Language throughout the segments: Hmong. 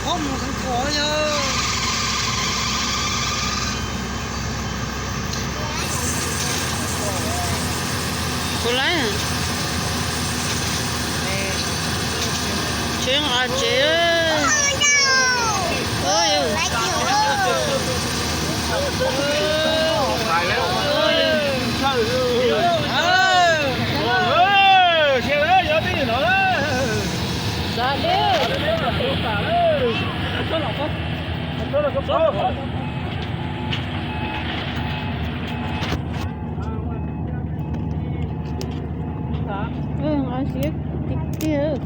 Mus khov khov yog. Kuv lawm. Tsev nqa tsev. Nqa siab tiag tiag.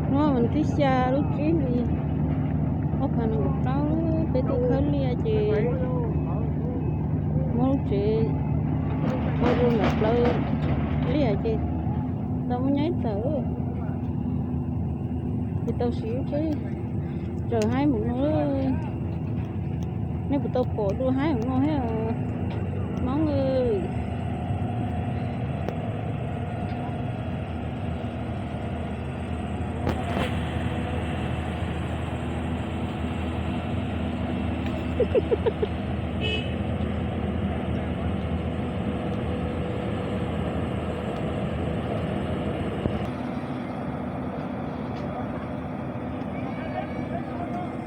Hnub vas thib xya lub tsib hlis ob phav nees nkaum plaub, peb tuaj khawb liaj ces muab lub tsev ua rau nram plawv liaj ces tau muab nyaib tawm. Ces tau siv lub tsheb tsaws haib mus no. Nej puas tau pom dua haib mus no thiab Hmoob?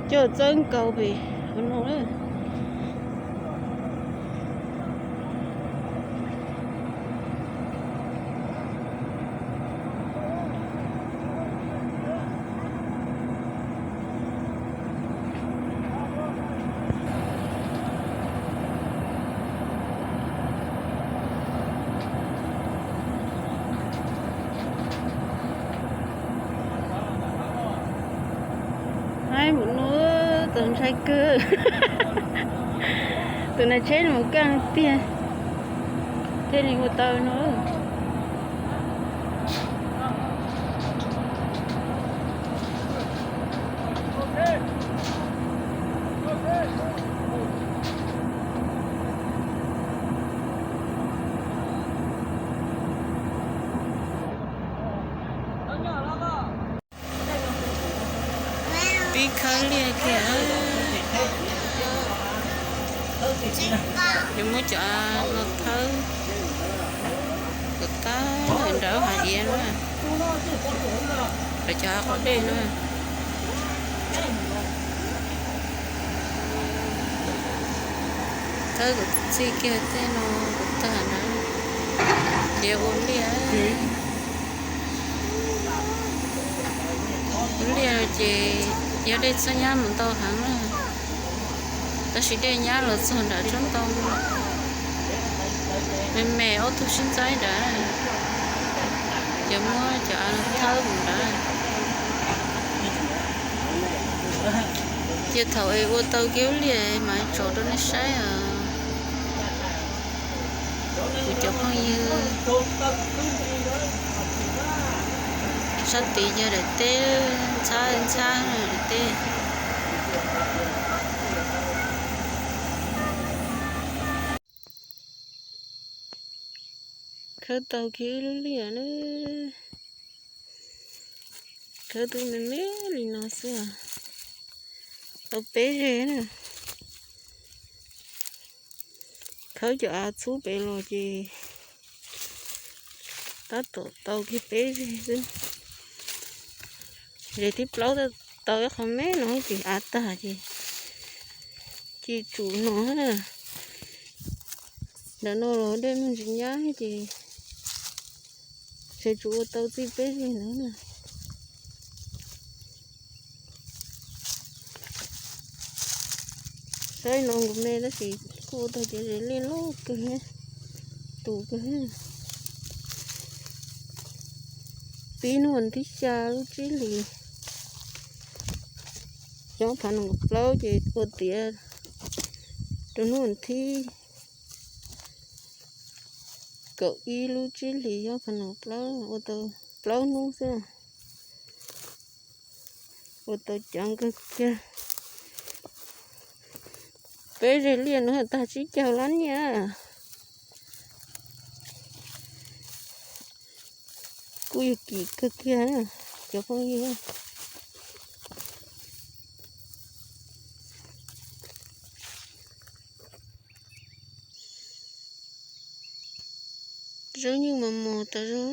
Coj txawb nkaus pem hauv no na. Haib mus no, txaus ntshai kawg. Tus nas tsheb mus kaj tiag, thiaj li ua tau no. Pib khawb liaj kiag. Yuav muab cov no thawb kom tag nrho hav iav na, cov hav qhov dej na. Thawb kom txij kiag tej no kom tag na, ces ua liaj. Ua liaj ces yog dej txawj nyab mus ntau heev na, tab sis dej nyab los txog nram tsob ntoo, me me ob tug sib ntxaib nrad, ces muab cov av thawb mus nrad. Ces thaum es ua tau kiag ub liaj mas tso rau nej saib os. Kuv cov phooj ywg, sab tid yog daim teb, ntxhab ntxhab daim teb. Khawb tau kiag ib lub liaj na. Khawb tub me me li no xwb, tau peb zeg na. Khawb cov av txhub pem los ces tab tom tau kiag peb zeg xwb. Zeg thib plaub tau ib qho me no ces av tag ces cia tsum no na. Ntawm no los dej muaj ntsis nyab ces tseem tsum ua tau txij peb zeg ntawd na. Saib no nkaus me tab sis kuj ua tau cov zeg liaj loj kawg, tus kawg. Pib hnub vas thib xya lub tsib hlis xyoo ob phav nees nkaum plaub ces ua tiav rau hnub vas thib kaum ib lub tsib hlis xyoo ob phav nees nkaum plaub, ua tau plaub hnub xwb. Ua tau coob kawg kiag. Peb zeg liaj no tag tsib caug lab nyiaj. Kuj yog kim kawg kiag cov phooj ywg. Zaub nyuj mos mos tas zog.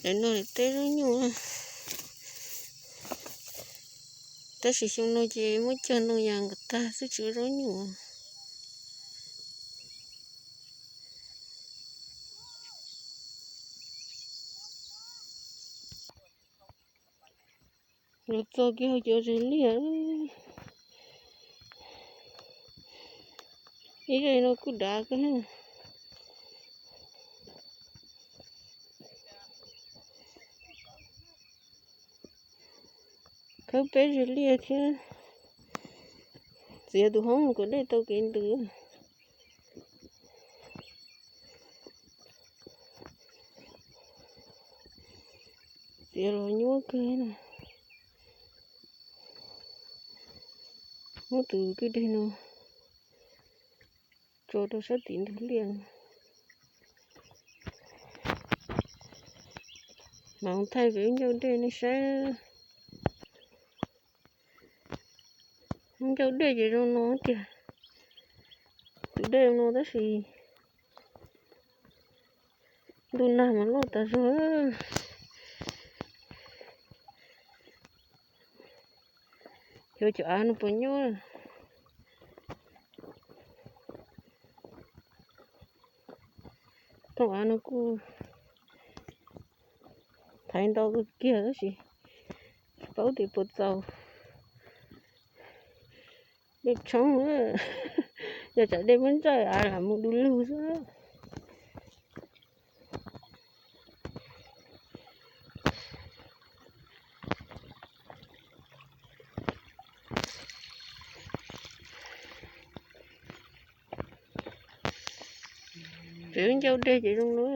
Daim no teb zaub nyuj, tab sis xyoo no ces muab cog ntoo yas nkaus tag xwb tsis ua zaub nyuj. Los txog kiag hauv cov zes liaj, ib zej no kuj dav kawg. Khawb peb zes liaj thiab, txiav tus hoob kom dej tau kev ntws. Txiav los nyuaj kawg na. Muab tus kwj deg no tso rau sab tim ntug liaj. Mas thaij pem lub ncauj dej nej saib. Lub ncauj dej ces zoo no tiag. Tus dej zoo no tab sis ntuj nag mas loj tas zog. Xyov cov av no puas nyob. Thooj av no kuj thaiv ntau kawg kiag tab sis tsis paub tias puas txaus. Dej tshoob, yog tsam dej muab ntsawj av lam mus du lug xwb. Pem lub ncauj dej ces zoo no.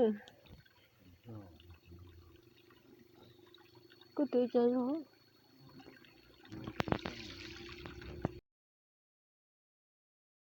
Kuj twv tsaug zog.